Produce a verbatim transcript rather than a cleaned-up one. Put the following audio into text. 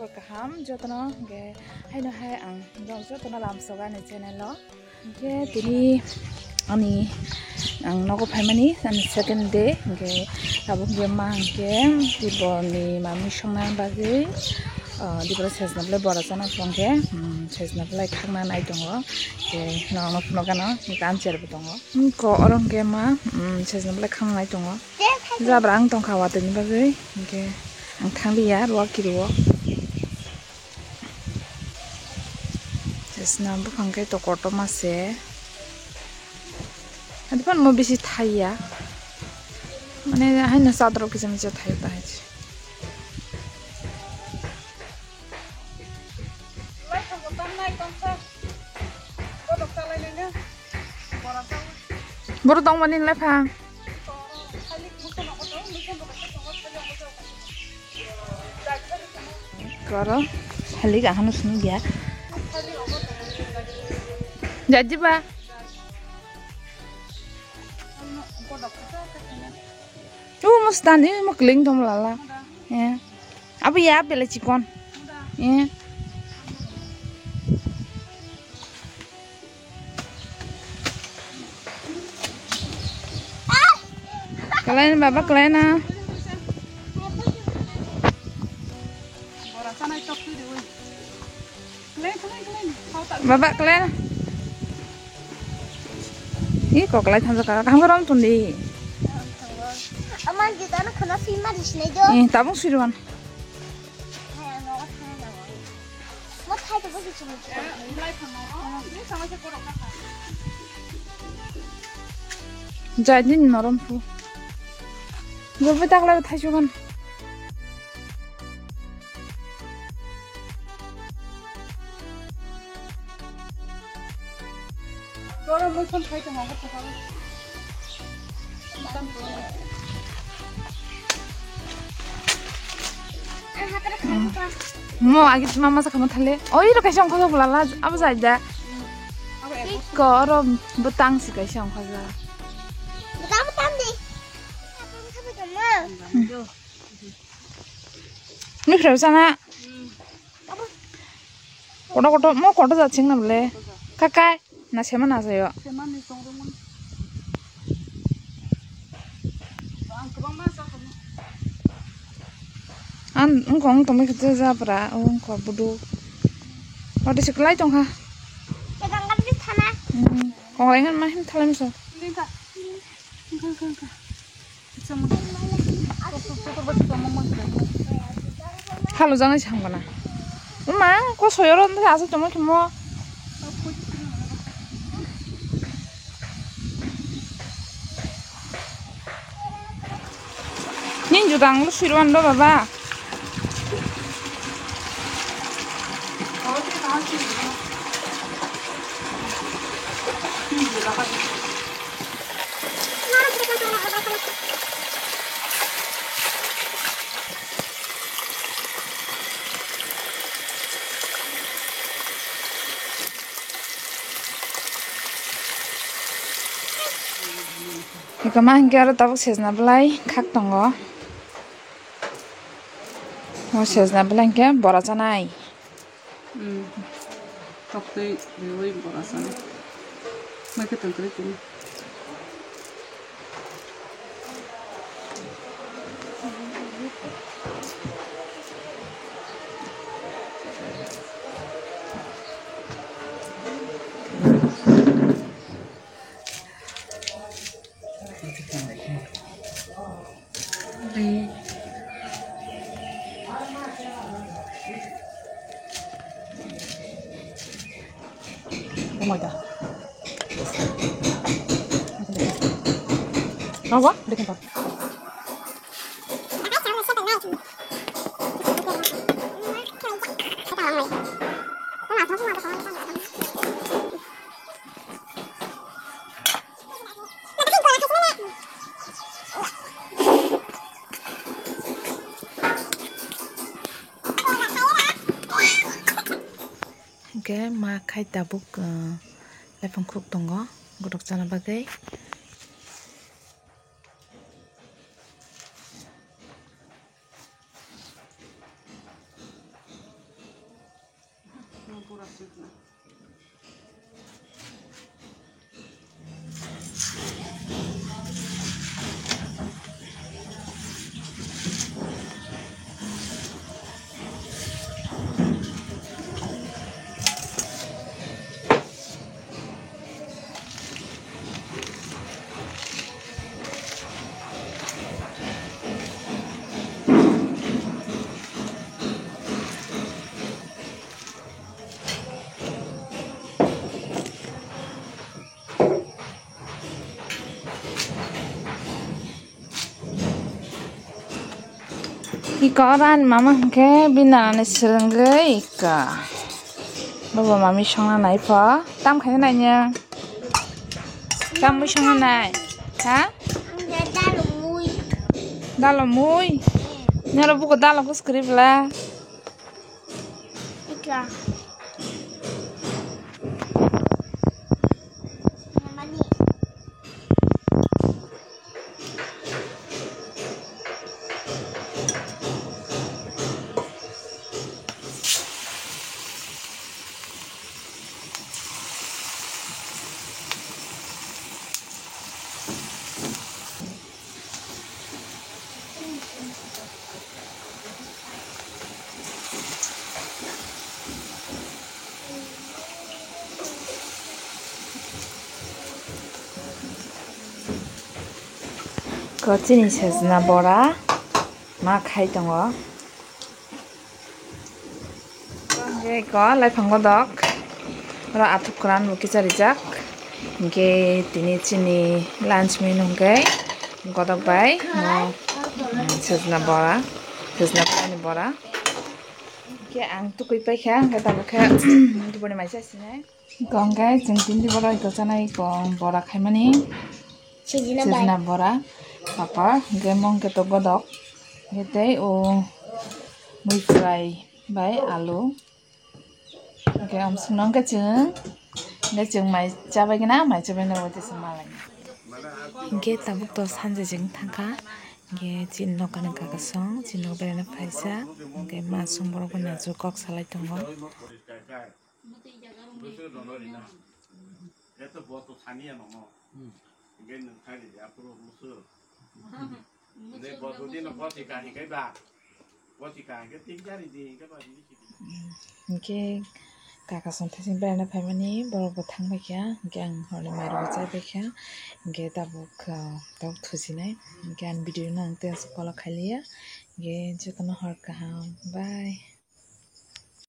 Kaham jotono, hwnkhe haino hai ang norok jotono lamsogo ani channel o. Hwnkhe tini ani ang nogo phaimani ani second day, hwnkhe tabuk hwnkhe ma hwnkhe Tiborni mami songna bagwi, ah, Tibor sejna belai bora chana hwnkhe, um, sejna belai khakna nai tongo, hwnkhe norokno phunukgano hwnkhe ani chair bo tongo. Hwnkhe oro hwnkhe ma, um, sejna belai khakna nai tongo. Jabra ang tongkha watwi ni bagwi, hwnkhe ang thangliya ruwa kiruo. Chwsna buphang khe to kotorma se. Adi phano mo bisi thaiya. Mane haino sadrok kisa misa thaio ta hai se. Boro tongmani lephang. Koro, halik ahano sunu dia. Jaji ba. U mustan, i mukling tom lala. Eh. Abu ya bele chikon. Eh. Kalaina baba, kalaina. Baba, kalaina. Ih, kok kalai thamsa kaka, kaham rom tundi. Aman kita na khana film ma di sinai jo. Ih, tabung siriwan. Jai din norom pu. Jobe tak lai thai chukan. Goro mui phone khai tong, habo thokol. Mo agi mama sa kamo thale. Oi ro kaisa ongkha bulala abo jai da. Iko oro bwtang si kaisa ongkha ja. Bwtang bwtang di. Ni khra sana. Koto koto mo koto ja ching na bole. Kakai. Na sema na sayo. Semani tongrumani. Ang kwbangma sakhamu. An wngkong tongmai khe jabra wngkha budu. Wati se kwlai tongkha. Kwbangma bini thana. Konglai ngan ma him thalai miso. Lingka. Lingka, lingka, lingka. Halo jang sang bana. Ma ko soyoro nda asa tomo kimo. Nin judang lu sirwan do baba. Iko ma hinkhe oro tabuk sejna belai khak tongo. O sejna belai hinkhe bora chanai. Hmm. Toktwi riui bora sana. Mai khe tongtwrwi tini. Hingke ma khai tabuk, ah, lephang khuk tongo, gotok chana bagwi. Iko ran mama hwnkhe bini nanani swrwngwi iko. Baba mami songna nai pho. Tam khaina nai nya. Tam mui songna nai. Ha? Dalo mui. Dalo mui. Nyaro buko dalo kus kri bla. Ika. Mani. Ko chini sejna bora ma khai tongo. Hingke ko laiphango dok oro athuk kwran bo kisa rijak. Hingke tini chini lunch menu hingke godok bai mo, mm, sejna bora, sejna bora ni bora. Hingke ang tukui paikha, hingke tabuk khe duboni mai chasinai. Hingke chwng tini bora ito chanai ko bora khaimani. Sejna bai. Sejna bora, papar, hingke mong khe to godok, hingke tei o mui fry bai alu. Hingke amswkno hingke chwng, hingke chwng mai chabai gana, mai chabai na wate se malai. Hingke tabuk to sanja chwng thangkha, hingke chini nokani kaka song, chini nok berana phaisa, hingke ma song borok bai naisuk kok salai tongo. Musu dono rina. Eto boto saniya nomo. Hingke nwng thani de aphuru musu. Ne boto dino boti kahi kai ba. Boti kahi ke tin jari di ke ba di. Hingke kaka song thasing berana phaimani borok bo thang bai kha. Hingke ang horni mairok bo chai bai kha. Hingke tabuk, ah, tabuk thusinai. Hingke ang video no ang tei follow khailiya. Hingke jotono hor kaham. Bye.